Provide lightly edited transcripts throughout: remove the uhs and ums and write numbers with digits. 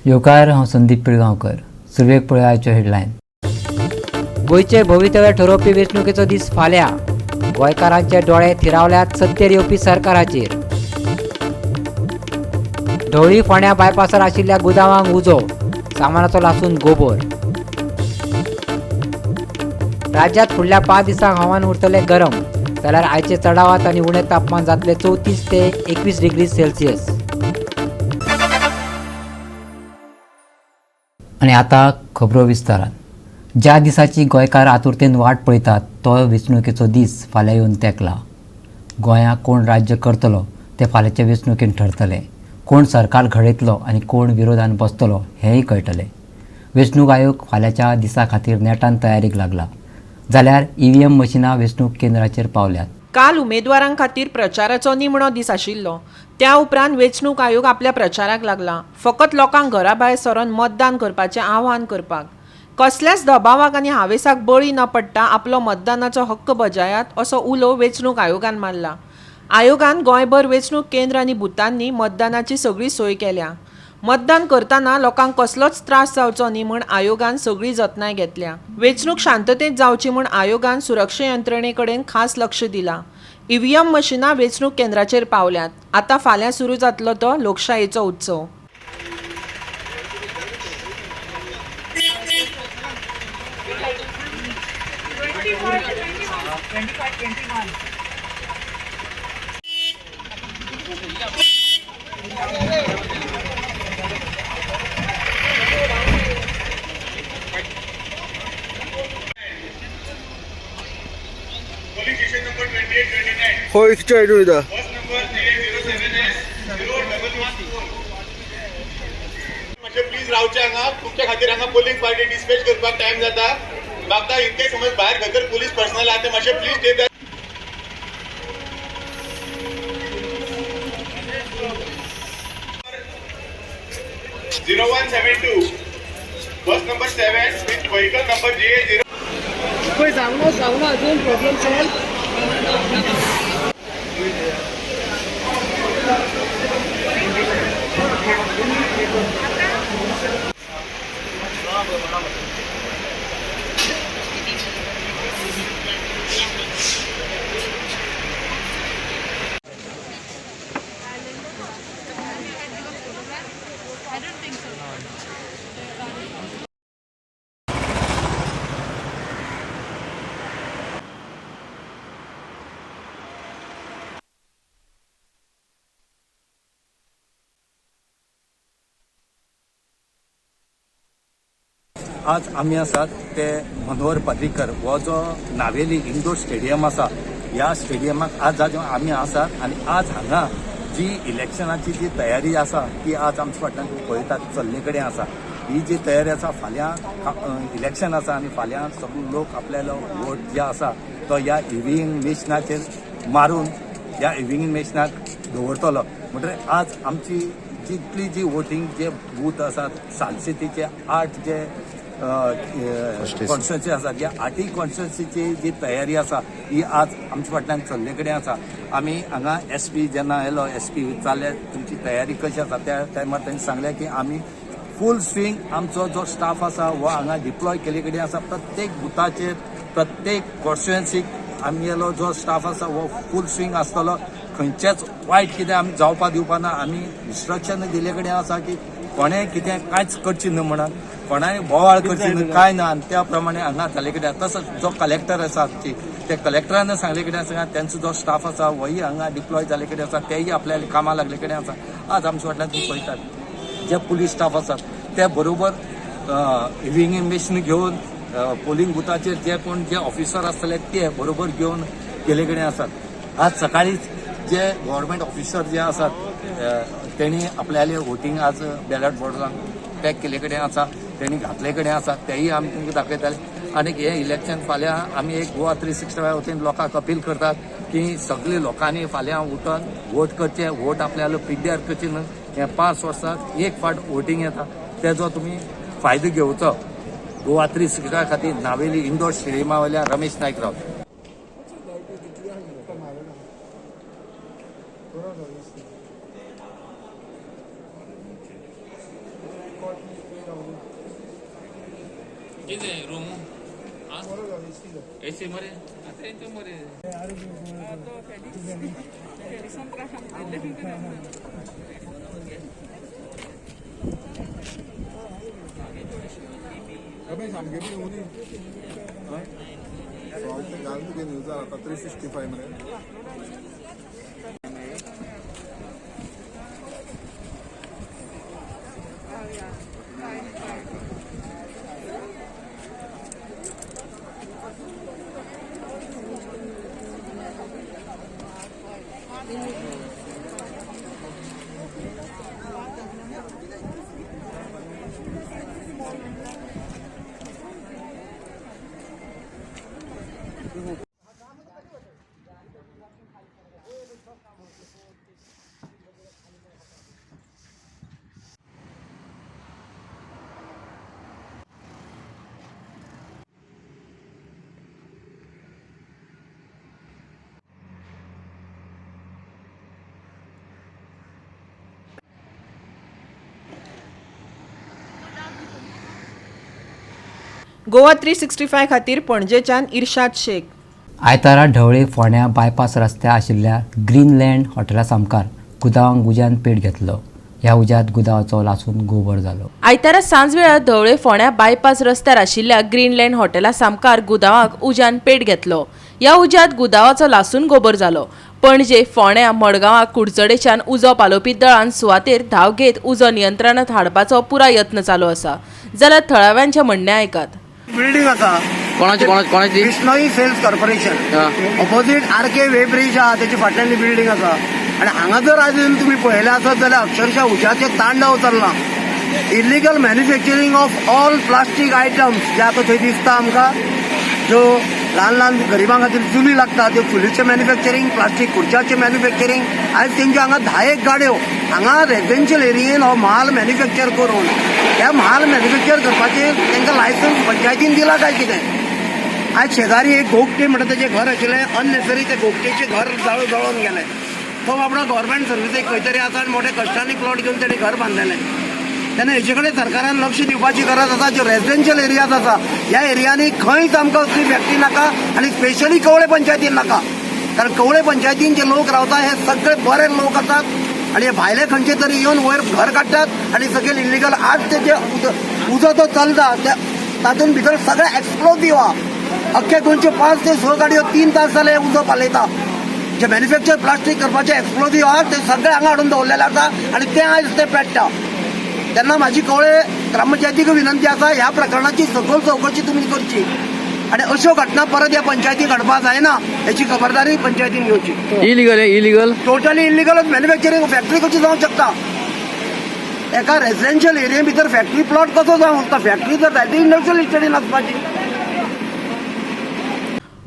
येवकार, हांव संदीप पिळगांवकर. सुरवेक पळया आयच्यो हेडलायन. गोंयचे भवितव्य ठरोवपी वेंचणुकेचो दीस फाल्यां. गोंयकारांचे डोळे थिरावल्यात सत्तेर येवपी सरकाराचेर. ढवळी फोंड्या बायपासार आशिल्ल्या गुदावांक उजो, सामानाचो लासून गोबोर. राज्यात फुडल्या 5 दिसांक हवामान उरतलें गरम, जाल्यार आयचे चडावात आनी उणें तापमान जातलें 34 ते 21 डिग्री सेल्सियस. आनी आतां खबरो विस्तारान. ज्या दिसाची गोंयकार आतुरतेन वाट पळयतात तो वेंचणुकेचो दीस फाल्यां येवन तेंकला. गोंयांत कोण राज्य करतलो तें फाल्यांचे वेंचणुकेन ठरतलें. कोण सरकार घडयतलो आनी कोण विरोधान बसतलो हेंय कळटलें. वेंचणूक आयोग फाल्यांच्या दिसा खातीर नेटान तयारीक लागला, जाल्यार ईव्हीएम मशिनां वेंचणूक केंद्राचेर पावल्यात. काल उमेदवारां खातीर प्रचाराचो निमणो दीस आशिल्लो. त्या उपरांत वेंचणूक आयोग आपल्या प्रचाराक लागला, फकत लोकांक घरा भायर सरून मतदान करपाचें आव्हान करपाक. कसल्याच दबावाक आनी हावेसाक बळी न पडटा आपलो मतदानाचो हक्क बजायात असो उलो वेंचणूक आयोगान मारला. आयोगान गोंयभर वेंचणूक केंद्र आनी बुथांनी मतदानाची सगळी सोय केल्या. मतदान करतना लोकांक कसलोच त्रास जावचो न्ही म्हूण आयोगान सगळी जतनाय घेतल्या. वेंचणूक शांततेत जावची म्हूण आयोगान सुरक्षा यंत्रणे कडेन खास लक्ष दिलां. ईव्हीएम मशिनां वेंचणूक केंद्राचेर पावल्यात. आतां फाल्यां सुरू जातलो तो लोकशायेचो उत्सव. हो इथे वयता. मातशें प्लीज रावचे हांगा, तुमच्या खातीर हांगा पोलिंग पार्टी डिस्पॅच करपाक टायम जाता. म्हाका इनकेस समज भायर खंयसर पुलीस पर्सनल आहा ते मातशें please take that. 0172 bus number 7 with vehicle number GA0. पळय जावना जावना अजून प्रॉब्लम सॉल्व. आज आमी आसात ते मनोहर पर्रीकर हो जो नावेली इंडोर स्टेडियम आसा, ह्या स्टेडियमाक आज आज आमी आसात आनी आज हांगा जी इलेक्शनाची जी तयारी आसा ती आज आमच्या फाटल्यान पळयतात चल्ले कडेन आसा. ही जी तयारी आसा, फाल्यां इलेक्शन आसा आनी फाल्यां सगळे लोक आपल्यालो वोट जे आसा तो ह्या इव्हीएम मशिनाचेर मारून ह्या इव्हीएम मशिनाक दवरतलो. म्हणटकीर आज आमची जितली जी वोटींग जे बूथ आसात सालसेतीचे 8 जे कॉन्स्टिट्युएन्सी आसात, ह्या 8 कॉन्स्टिट्युएन्सीची जी तयारी आसा ही आज आमच्या फाटल्यान चल्ले कडेन आसा. आमी हांगा एस पी जेन्ना आयलो, एस पी विचारले तुमची तयारी कशी आसा, त्या टायमार तांणी सांगलें की आमी फूल स्विंग आमचो जो स्टाफ आसा हो हांगा डिप्लॉय केल्ले कडेन आसा. प्रत्येक बुथाचेर प्रत्येक कॉन्स्टिट्युएन्सीक आमगेलो जो स्टाफ आसा हो फूल स्विंग आसतलो. खंयचेच वायट कितें आमी जावपाक दिवपा ना. आमी इन्स्ट्रक्शन दिल्ले कडेन आसा की कोणें कितें कांयच करचें न्हय म्हणून, कोणाय बोवाळ करची न्हय, कांय ना. आनी त्या प्रमाणे हांगा जाल्ले कडेन. तसोच जो कलेक्टर आसा आमची, ते कलेक्टरान सांगले कडेन आसा तेंचो जो स्टाफ आसा होय हांगा डिप्लॉय जाल्ले कडेन आसा, तेय आपल्या कामां लागले कडेन आसा. आज आमच्या फाटल्यान तुमी पळयतात जे पुलीस स्टाफ आसात ते बरोबर इव्हीएम मशीन घेवन पोलिंग बुथाचेर जे कोण जे ऑफिसर आसतले ते बरोबर घेवन गेले कडेन आसात. आज सकाळीच जे गव्हर्मेंट ऑफिसर जे आसात तेणी आपल्याले वोटींग आज बॅलट बॉक्सान पॅक केल्ले कडेन आसा, तेणी घातले कडेन आसा, तेय आमी तुमकां दाखयताले. आनी हें इलेक्शन फाल्यां आमी एक गोवा 365 वतीन लोकांक अपील करतात की सगळे लोकांनी फाल्यां उठून वोट करचे, वोट आपल्यालो पिड्ड्यार करचे न्हय. हें 5 वर्सांक एक फावट वोटींग येता, तेजो तुमी फायदो घेवचो. गोवा 365 खातीर नावेली इंडोर स्टेडियमा वयल्या रमेश नायक राव. कितें रूम एसी मरे आतां मरे. सामकें बी येवं न्ही घाल तुगे न्यूजार आतां 365 मरे. गोवा 365 खातीर पणजेच्यान इर्शाद शेख. आयतारा ढवळे फोंड्या बायपास रस्त्यार आशिल्ल्या ग्रीनलँड हॉटेला सामकार गुदावांक उज्यान पेट घेतलो. ह्या उज्यांत गुदावाचो लासून गोबर जालो. आयतारा सांजवेळार ढवळे फोंड्या बायपास रस्त्यार आशिल्ल्या ग्रीनलँड हॉटेला सामकार गुदावांक उज्यान पेट घेतलो. ह्या उज्यांत गुदावाचो लासून गोबर जालो. पणजे फोंड्या मडगांवां कुडचडेच्यान उजो पालोवपी दळान सुवातेर धांव घेत उजो नियंत्रणांत हाडपाचो पुराय यत्न चालू आसा. जाल्यार थळाव्यांचें म्हणणें आयकात. बिल्डिंग आसा कोणाची कोणाची Vishnoi sales corporation opposite R K way bridge आहा तेच्या फाटल्यान बिल्डिंग आसा आनी हांगा जर आज तुमी पळयलें आसत जाल्यार अक्षरशः उज्याचें तांडव चल्लां. Illegal manufacturing of all plastic items जे आतां थंय दिसता आमकां, ज्यो ल्हान ल्हान गरिबां खातीर चुली लागता त्यो चुलीचें मॅन्युफॅक्चरींग, प्लास्टीक खुर्च्याचें मॅन्युफॅक्चरींग. आयज तेंच्यो हांगा 10 गाडयो हांगा रेजिडेन्शियल एरियेन हो म्हाल मॅन्युफॅक्चर करून ह्या म्हाल मॅन्युफॅक्चर करपाचें तांकां लायसन्स पंचायतीन दिलां काय कितें. आयज शेजारी एक गोगटे म्हणटा तेजें घर आशिल्लें अननेसरी, ते गोगटेचें घर जळोवन गेलें. तो बाबडो गव्हर्मेंट सर्विसीक खंय तरी आसा आनी मोठ्या कश्टांनी प्लॉट घेवन तेणें घर बांदलेलें. तेन्ना हेजे कडेन सरकारान लक्ष दिवपाची गरज आसा. ज्यो रेजिडेन्शियल एरियाज आसा ह्या एरियांनी खंयच आमकां असली फॅक्टरी नाका आनी स्पेशली कवळे पंचायतीन नाका. कारण कवळे पंचायतीन जे लोक रावता हे सगळे बरे लोक आसात आनी हे भायले खंयचे तरी येवन वयर घर काडटात आनी सगळे इल्लिगल. आज ते जे उजो तो चलता तातूंत भितर सगळे एक्सप्लोजीव आहा. अख्खे गोंयच्यो 5 ते 6 गाडयो 3 तास जाले उजो पालयता. जे मॅन्युफॅक्चर प्लास्टीक करपाचे एक्सप्लोजीव आहा ते सगळे हांगा हाडून दवरलेले आसा आनी ते आयज ते पेट्टा. तेन्ना म्हाजी कवळे ग्रामपंचायतीक विनंती आसा ह्या प्रकरणाची सखोल चवकशी तुमी करची आनी अश्यो घटना परत ह्या पंचायती घडपाक जायना हेची खबरदारी पंचायतीन घेवची. इलिगल आहे, इलिगल, टोटली इलिगलच मॅन्युफॅक्चरींग. फॅक्टरी कशी जावंक शकता एका रेजिडेन्शियल एरिये भितर? फॅक्टरी प्लॉट कसो जावंक शकता? फॅक्टरी जर जाय ती इंडस्ट्रियल इस्टेटीन वचपाची.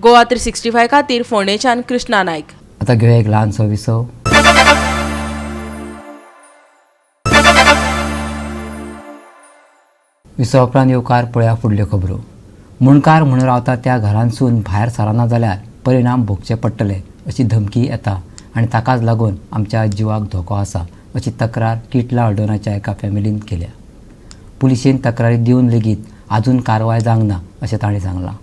गोवा 365 खातीर फोंडेच्यान कृष्णा नायक. आतां घेवया एक ल्हानसो विसव. विसवा उपरांत येवकार पळया फुडल्यो खबरो. मुणकार म्हणून रावता त्या घरांसून भायर सरना जाल्यार परिणाम भोगचे पडटले अशी धमकी येता आनी ताकाच लागून आमच्या जिवाक धोको आसा अशी तक्रार किटला हळदोणाच्या एका फॅमिलीन केल्या. पुलिशेन तक्रारी दिवन लेगीत आजून कारवाय जावंक ना अशें ताणें सांगलां.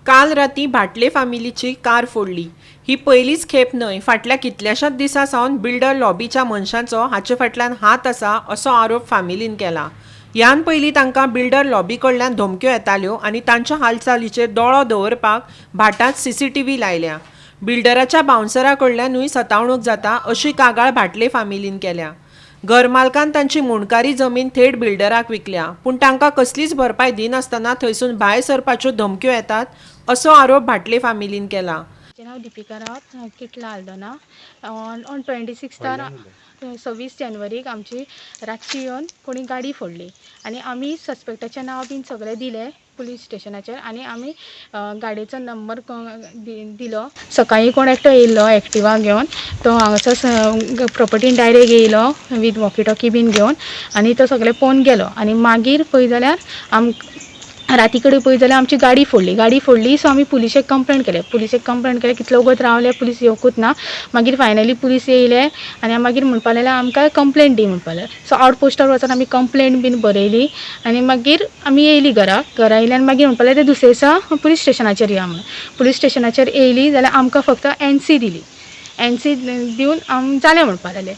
काल राती भाटले फामिलीची कार फोडली. ही पयलीच खेप न्हय, फाटल्या कितल्याशाच दिसां सावन बिल्डर लॉबीच्या मनशांचो हाचे फाटल्यान हात आसा असो आरोप फामिलीन केला. ह्यान पयलीं तांकां बिल्डर लॉबी कडल्यान धमक्यो येताल्यो आनी तांच्या हालचालीचेर दोळो दवरपाक भाटांत CCTV लायल्या. बिल्डराच्या बावन्सरा कडल्यानूय सतावणूक जाता अशी कागाळ भाटले फामिलीन केल्या. घरमालकान तांची मुणकारी जमीन थेट बिल्डराक विकल्या, पूण तांकां कसलीच भरपाय दिनासतना थंयसून भायर सरपाच्यो धमक्यो येतात असो आरोप भाटले फामिलीन केला. म्हजें नांव दिपिका रावत, किटला हळदोणा. ऑन 26 26 जानेवारीक आमची रातची येवन कोणी गाडी फोडली आनी आमी सस्पेक्टाचें नांव बीन सगळें दिलें पुलीस स्टेशनाचेर आनी आमी गाडयेचो नंबर दिलो. सकाळीं कोण एकटो येयल्लो एक्टिवा घेवन, तो हांगासर प्रोपर्टीन डायरेक्ट येयलो वीथ वॉकी टॉकी बीन घेवन आनी तो सगळें पळोवन गेलो. आनी मागीर पळय जाल्यार आमकां राती कडेन पळयत जाल्यार आमची गाडी फोडली. गाडी फोडली सो आमी पुलिशेक कंप्लेन केलें. पुलिशेक कंप्लेन केलें, कितलो वगत रावले, पुलीस येवकूच ना. मागीर फायनली पुलीस येयले आनी मागीर म्हणपाक लागले आमकां कंप्लेन दी म्हणपाक लागले. सो आवट पोस्टार वचून आमी कंप्लेन बीन बरयली आनी मागीर आमी येयली घरा. घरा येयले आनी मागीर म्हणपाक लागले ते दुसरे दिसा पुलीस स्टेशनाचेर या म्हणून. पुलीस स्टेशनाचेर येयली जाल्यार आमकां फक्त एनसी दिली. एनसी दिवन जालें म्हणपाक लागले.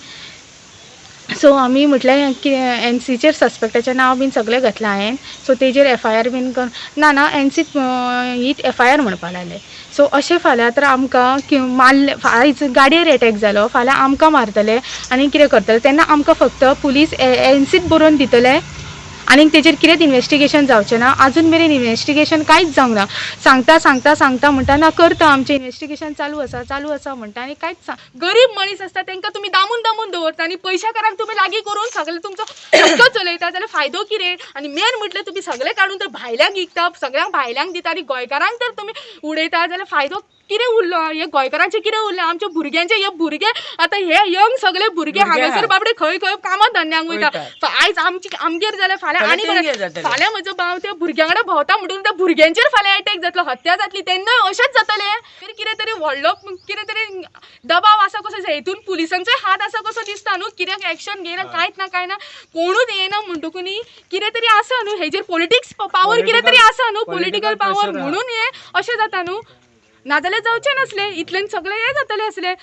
सो आमी म्हटलें की एनसीचेर सस्पेक्टाचें नांव बीन सगळें घातलां हांवें, सो तेजेर एफआयआर बीन कर ना ना एनसी हीच एफआयआर म्हणपाक लागले. सो अशें फाल्यां तर आमकां मारले, आयज गाडयेर एटॅक जालो, फाल्यां आमकां मारतले आनी कितें करतले तेन्ना आमकां फक्त पुलीस एनसीच बरोवन दितले आनी तेजेर कितेंच इन्वेस्टिगेशन जावचें ना. आजून मेरेन इन्वेस्टिगेशन कांयच जावंक ना. सांगता सांगता सांगता म्हणटा ना करता, आमचें इन्वेस्टिगेशन चालू आसा चालू आसा म्हणटा आनी कांयच. गरीब मनीस आसता तांकां तुमी दामून दामून दवरता आनी पयशाकारांक तुमी लागीं करून सगळें तुमचो धंदो चलयता जाल्यार फायदो कितें? आनी मेन म्हटल्यार तुमी सगळें काडून तर भायल्यांक विकता, सगळ्यांक भायल्यांक दिता आनी गोंयकारांक तर तुमी उडयता जाल्यार फायदो कितें उरलो? हे गोंयकारांचें कितें उरलें? आमच्या भुरग्यांचे हे भुरगे आतां हे यंग सगळे भुरगे हांगासर बाबडे खंय खंय कामां धंद्यांक वयता. आयज आमची आमगेर जाल्यार फाल्यां आनी फाल्यां म्हजो भाव त्या भुरग्यां कडेन भोंवता म्हणून त्या भुरग्यांचेर फाल्यां एटॅक जातलो, हत्या जातली, तेन्ना अशेंच जातलें. कितें तरी व्हडलो कितें तरी दबाव आसा कसो, हेतून पुलिसांचोय हात आसा कसो दिसता न्हू. कित्याक एक्शन घेयना, कांयच ना कांय ना, कोणूच येना म्हणटकूच न्ही कितें तरी आसा न्हू हेजेर पॉलिटिक्स पावर कितें तरी आसा न्हू, पॉलिटिकल पावर म्हणून हें अशें जाता न्हू. नाजाल्यार जावचें नासलें, इतल्यान सगळें हें जातलें आसलें.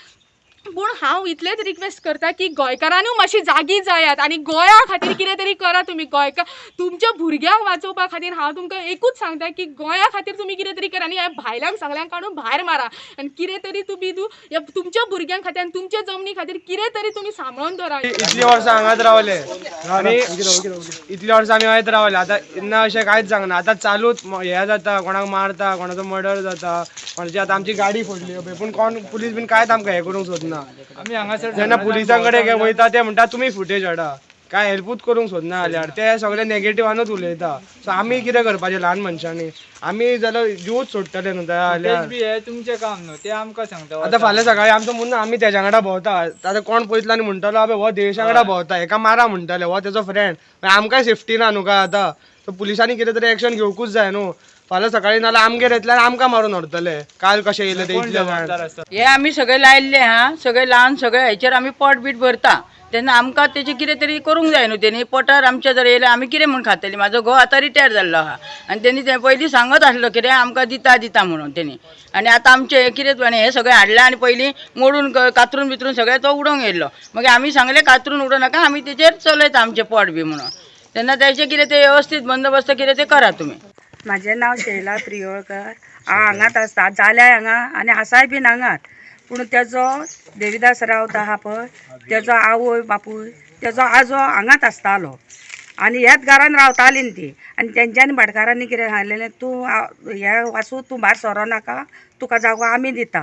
पूण हांव इतलेंच रिक्वेस्ट करता की गोंयकारांनूय मातशी जागी जायात आनी गोंया खातीर कितें तरी करा तुमी. गोंयकार तुमच्या भुरग्यांक वाचोवपा खातीर हांव तुमकां एकूच सांगता की गोंया खातीर तुमी कितें तरी करा आनी ह्या भायल्यांक सगळ्यांक काडून भायर मारा आनी कितें तरी तुमी तुमच्या भुरग्यां खातीर आनी तुमच्या जमनी खातीर कितें तरी तुमी सांबाळून दवरा. इतली वर्सां हांगाच रावले आनी इतली वर्सां आमी हयच रावले, आतां ना अशें कांयच जावंक ना. आतां चालूच हें जाता, कोणाक मारता, कोणाचो मर्डर जाता, कोणाची आतां आमची गाडी फोडली, पूण कोण पुलीस बीन कांयच आमकां हें करूंक सोदना. आमी हांगासर जेन्ना पुलिसां कडेन वयता ते म्हणटा तुमी फुटेज हाडा, कांय हेल्पूच करूंक सोदना जाल्यार ते सगळे नेगेटिव्हानूच उलयता. सो आमी कितें करपाचें ल्हान मनशांनी? आमी जाल्यार जिवूच सोडटले न्हू जाल्यार. तुमचें काम न्हू, ते आमकां सांगता. आतां फाल्यां सकाळीं आमचो मुन्ना आमी तेज्या वांगडा भोंवता, आतां कोण पळयतलो आनी म्हणटलो अबे हो देवेशा वांगडा भोंवता, हेका मारा म्हणटले, हो तेजो फ्रेंड. आमकांय सेफ्टी ना न्हू काय आतां. सो पुलिसांनी कितें तरी एक्शन घेवकूच जाय न्हू. फाल्यां सकाळीं नाल्यार आमगेर येतले आनी आमकां मारून व्हरतले. काल कशें येयले ते इतले जाण. हे आमी सगळे लायिल्ले आहा, सगळे लावन सगळे हेचेर आमी पोट बीट भरता, तेन्ना आमकां तेजें कितें तरी करूंक जाय न्हू. तेणी पोटार आमच्या जर येयल्यार आमी कितें म्हूण खातली? म्हाजो घोव आतां रिटायर जाल्लो आहा आनी तेणी तें पयलीं सांगत आसलो कितें आमकां दिता दिता म्हणून तेणी, आनी आतां आमचें हें कितें हें सगळें हाडलें आनी पयलीं मोडून कातरून बितरून सगळें तो उडोवंक येयल्लो. मागीर आमी सांगलें कातरून उडोवं नाका, आमी तेचेर चलयता आमचें पोट बी म्हणून. तेन्ना तेचें कितें तें वेवस्थीत बंदोबस्त कितें तें करा तुमी. म्हाजें नांव शैला प्रियोळकर. हांव हांगाच आसता, जाल्याय हांगा आनी आसाय बीन हांगात. पूण तेजो देविदास रावत आहा पळय, तेजो आवय बापूय तेजो आजो हांगाच आसतालो आनी ह्याच घरान रावतालीं ती. आनी तेंच्यांनी भाटकारांनी कितें सांगलेलें, तूं हे वासू तूं भायर सरो नाका, तुका जागो आमी दिता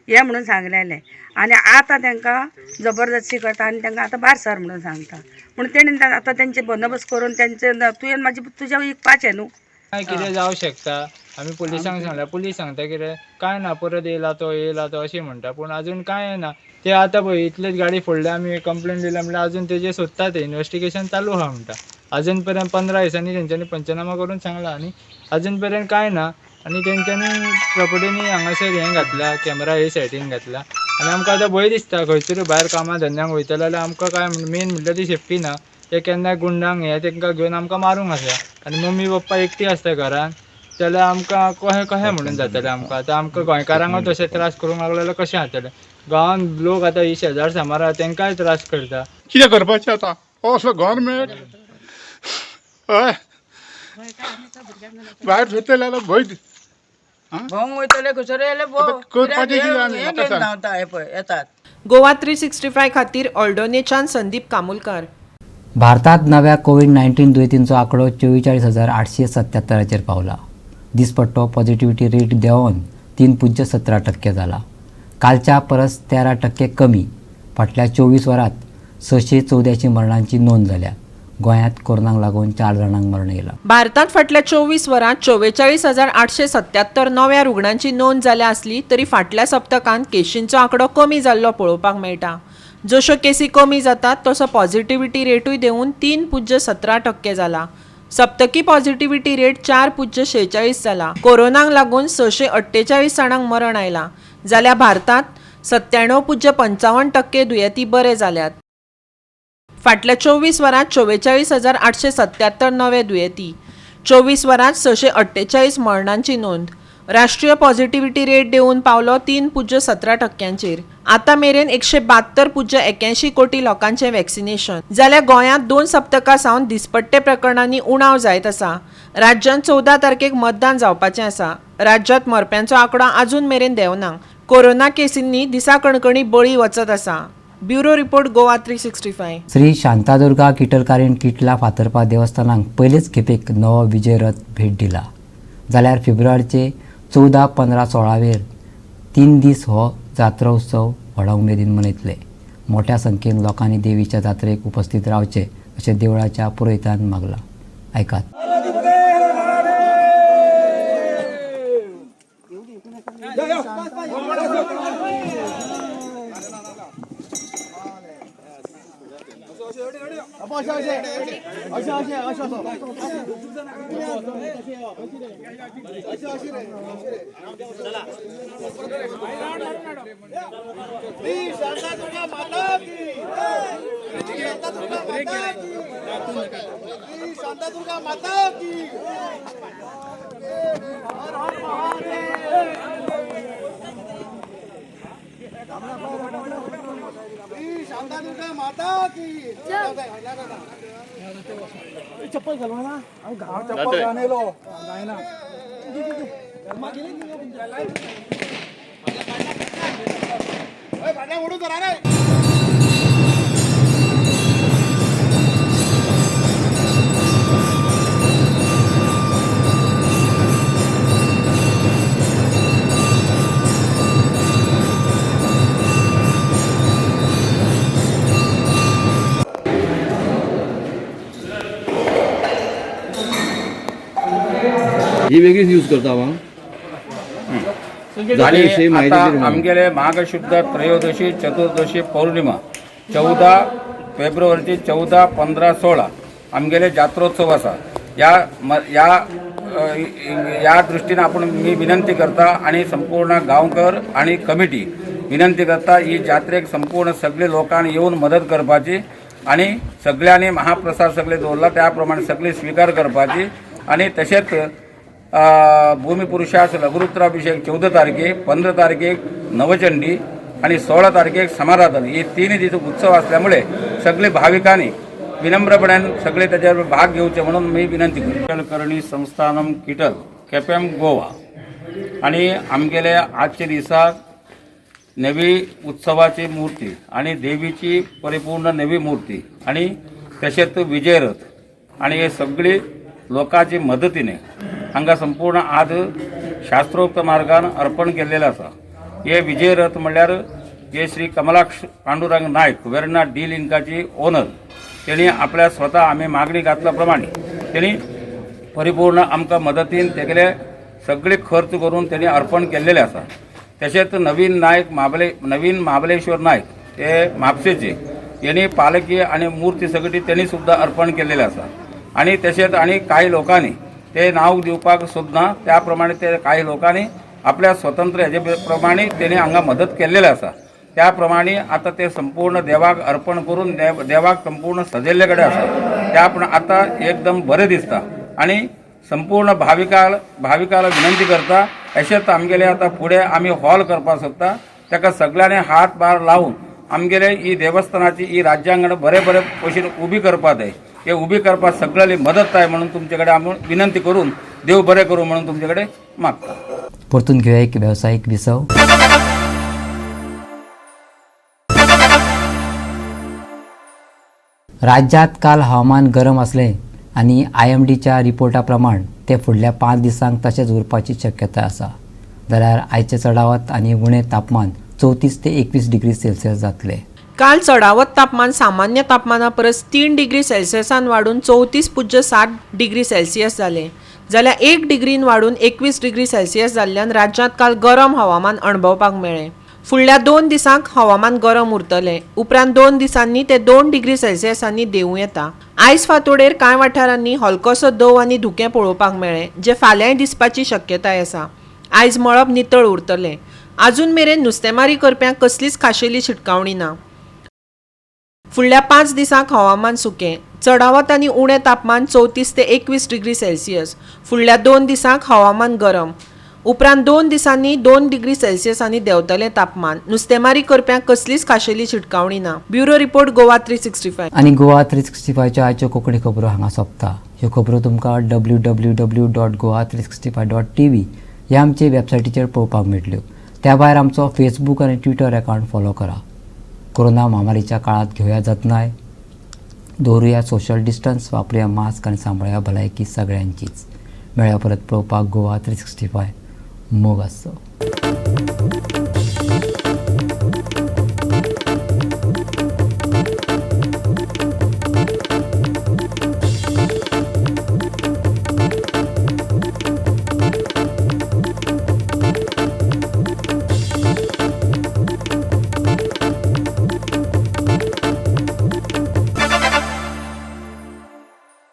हें म्हणून सांगलेलें. आनी आतां तांकां जबरदस्ती करता आनी तांकां आतां भायर सर म्हणून सांगता. पूण तेणी आतां तेंचे बंदोबस्त करून तेंचे तुवें म्हाजे तुज्या विकपाचें न्हू. कितें जावं शकता. आमी पुलिसांक सांगल्यार पुलीस सांगता कितें कांय ना, परत येयला तो येयला तो अशें म्हणटा, पूण अजून कांय ना. ते आतां पळय इतलेच गाडी फोडल्या, आमी कंप्लेन दिल्या म्हणल्यार अजून तेजेर सोदता, ते इन्वेस्टिगेशन चालू आहा म्हणटा. अजून पर्यंत 15 दिसांनी तेंच्यांनी पंचनामा करून सांगला आनी अजून पर्यंत कांय ना. आनी तेंच्यांनी प्रॉपर्टीनी हांगासर हें घातला, कॅमेरा हे सायडीन घातला आनी आमकां आतां भंय दिसता खंयसरूय भायर कामां धंद्यांक वयतले जाल्यार आमकां कांय मेन म्हणल्यार ती सेफ्टी ना. ते केन्नाय गुंडांक हे तेंकां घेवन आमकां मारूंक आसा आनी मम्मी पप्पा एकटी आसता घरान जाल्यार आमकां कशें कशें म्हणून जातलें आमकां. आतां आमकां गोंयकारांकूच तशें त्रास करूंक लागले जाल्यार कशें जातलें? गांवांत लोक आतां ही शेजार सामार आहा तेंकांय त्रास करता. कितें करपाचें आतां? असो गव्हर्मेंट हय भायर सरतले जाल्यार भंय भोंवंक वयतले खंयसर येयले भोंव करपाचें कितें आमी म्हाका सांग. धांवता हे पळय येतात. गोवा 365 खातीर ऑल्डोनेच्यान संदीप कामुलकार. भारतांत नव्या कोवीड-19 दुयेंतींचो आंकडो 44,877 पावला. दिसपट्टो पॉझिटिव्हिटी रेट देंवोन 3.17% जाला. कालच्या परस 13% कमी. फाटल्या 24 वरांत 684 मरणांची नोंद जाल्या. गोंयांत कोरोनाक लागून 4 जाणांक मरण येयलां. भारतांत फाटल्या 24 वरांत 44,877 नव्या रुग्णांची नोंद जाल्या आसली तरी फाटल्या सप्तकांत केशींचो आंकडो कमी जाल्लो पळोवपाक मेळटा. जश्यो केसी कमी जातात तसो पॉझिटिव्हिटी रेटूय देंवून 3.17% जाला. सप्तकी पॉझिटिव्हिटी रेट 4.46 जाला. कोरोनाक लागून 648 जाणांक मरण आयलां, जाल्यार भारतांत 97.55% दुयेंती बरे जाल्यात. फाटल्या 24 वरांत 44,877 नवे दुयेंती, 24 वरांत 648 मरणांची नोंद. राष्ट्रीय पॉझिटिव्हिटी रेट देंवून पावलो 3.17%. आतां मेरेन 172.81 कोटी लोकांचें वॅक्सिनेशन. जाल्यार गोंयांत 2 सप्तकां सावन दिसपट्टे प्रकरणांनी उणाव जायत आसा. राज्यांत 14 तारखेक मतदान जावपाचें आसा. राज्यांत मरप्यांचो आंकडो आजून मेरेन देंवना. कोरोना केसींनी दिसा कणकणी बळी वचत आसा. Bureau report, Goa 365. Shri Shantadurga किटलकारीण किटला फातर्पा देवस्थानाक पयलेच खेपेक नवो विजय रथ भेट दिला. जाल्यार फेब्रुवारीचे 14, 15, 16 वेर 3 दीस हो जात्रोत्सव व्हडा उमेदीन मनयतले. मोठ्या संख्येन लोकांनी देवीच्या जात्रेक उपस्थित रावचे अशें देवळाच्या पुरोहितान मागलां. आयकात. चप्पल घालवा चप्पल घाणेलो जायना. ही वेगळीच यूज करता हांव. आणि आता आमगेले माघशुद्ध त्रयोदशी चतुर्दशी पौर्णिमा 14 फेब्रुवारीची 14, 15, 16 आमगेले जात्रोत्सव आसा. या या दृष्टीने आपण मी विनंती करता आणि संपूर्ण गांवकर आणि कमिटी विनंती करता ही जात्रेक संपूर्ण सगळे लोकांनी येवन मदत करपाची आणि सगळ्यांनी महाप्रसाद सगळे दवरला त्या प्रमाणे सगळे स्वीकार करपाची. आणि तशेंच भूमिपुरुषास लघुरुद्राभिषेक 14 तारखेक, 15 तारखेक नवचंडी आणि 16 तारखेक समाराधन हे 3 दीस उत्सव असल्यामुळे सगळे भाविकांनी विनम्रपणान सगळे त्याच्यावर भाग घेवचे म्हणून मी विनंती करतो. करणी संस्थानम किटल केपेम गोवा आणि आमगेले आजच्या दिसाक नवी उत्सवाची मूर्ती आणि देवीची परिपूर्ण नवी मूर्ती आणि तशेंच विजयरथ आणि हे सगळी लोकांची मदतीने हांगा संपूर्ण आज शास्त्रोक्त मार्गान अर्पण केल्लेलें आसा. हे विजयरथ म्हणल्यार हे श्री कमलाक्ष पांडुरंग नायक वेर्णा डी लिंकाची ओनर तेणी आपल्या स्वता आमी मागणी घातल्या प्रमाणे तेणी परिपूर्ण आमकां मदतीन तेगेले सगळे खर्च करून तेणी अर्पण केल्लेले आसा. तशेंच नवीन नायक नवीन महाबलेश्वर नायक हे म्हापशेचे यांनी पालखी आणि मूर्ती सगळी तेणी सुद्दां अर्पण केल्लेले आसा. आणि तशेंच आनी कांय लोकांनी ते नांव दिवपाक सोदना त्या प्रमाणे ते कांय लोकांनी आपल्या स्वतंत्र हेजे प्रमाणे तेणी हांगा मदत केल्लेले आसा. त्या प्रमाणे आतां ते संपूर्ण देवाक अर्पण करून देवाक संपूर्ण सजयल्ले कडेन आसा. त्या आतां एकदम बरें दिसता आनी संपूर्ण भाविकाला विनंती करता. अशेंच आमगेले आतां फुडें आमी हॉल करपाक सोदता ताका सगळ्यांनी हात भार लावन आमगेले ही देवस्थानाची ही राज्यांगण बरे बरे भशेन उबी करपाक जाय. हे उबी करपाक सगळ्यांनी मदत जाय म्हणून तुमचे कडेन आमी विनंती करून देव बरें करूं म्हणून तुमचे कडेन मागता. परतून घेवया एक वेवसायीक विसव. राज्यात काल हवामान गरम आसलें आनी IMDच्या रिपोर्टा प्रमाण ते फुडल्या 5 दिसांक तशेंच उरपाची शक्यता आसा. जाल्यार आयचें चडावत आनी उणें तापमान 34 ते 21 डिग्री सेल्सियस जातलें. काल चडावत तापमान सामान्य तापमाना परस 3 डिग्री सेल्सियसान वाडून 34.7 डिग्री सेल्सियस जालें. जाल्यार 1 डिग्रीन वाडून 21 डिग्री सेल्सियस जाल्ल्यान राज्यांत काल गरम हवामान अणभवपाक मेळ्ळें. फुडल्या 2 दिसांक हवामान गरम उरतलें. उपरांत 2 दिसांनी ते 2 डिग्री सेल्सियसांनी देंवूं येता. आयज फांतोडेर कांय वाठारांनी हलकोसो दंव आनी धुकें पळोवपाक मेळ्ळें, जें फाल्यांय दिसपाची शक्यताय आसा. आयज मळब नितळ उरतलें. अजून मेरेन नुस्तेमारी करप्यांक कसलीच खाशेली शिटकावणी ना. फुडल्या 5 दिसांक हवामान सुकें. चडावत आनी उणें तापमान 34 ते 21 डिग्री सेल्सियस. फुडल्या 2 दिसांक हवामान गरम. उपरांत 2 दिसांनी 2 डिग्री सेल्सियसांनी देंवतलें तापमान. नुस्तेमारी करप्यांक कसलीच खाशेली शिटकावणी ना. Bureau report, Goa 365. आनी गोवा 365च्या आयच्यो कोंकणी खबरो हांगा सोंपता. ह्यो खबरो तुमकां www.goa365.tv ह्या आमचे वेबसायटीचेर पळोवपाक मेळटल्यो. त्या भायर आमचो फेसबूक आनी ट्विटर अकावंट फॉलो करा. कोरोना म्हामारीच्या काळांत घेवया जतनाय, दवरुया सोशल डिस्टन्स, वापरुया मास्क आनी सांबाळया भलायकी सगळ्यांचीच. मेळया परत पळोवपाक गोवा 365. मोग आसचो.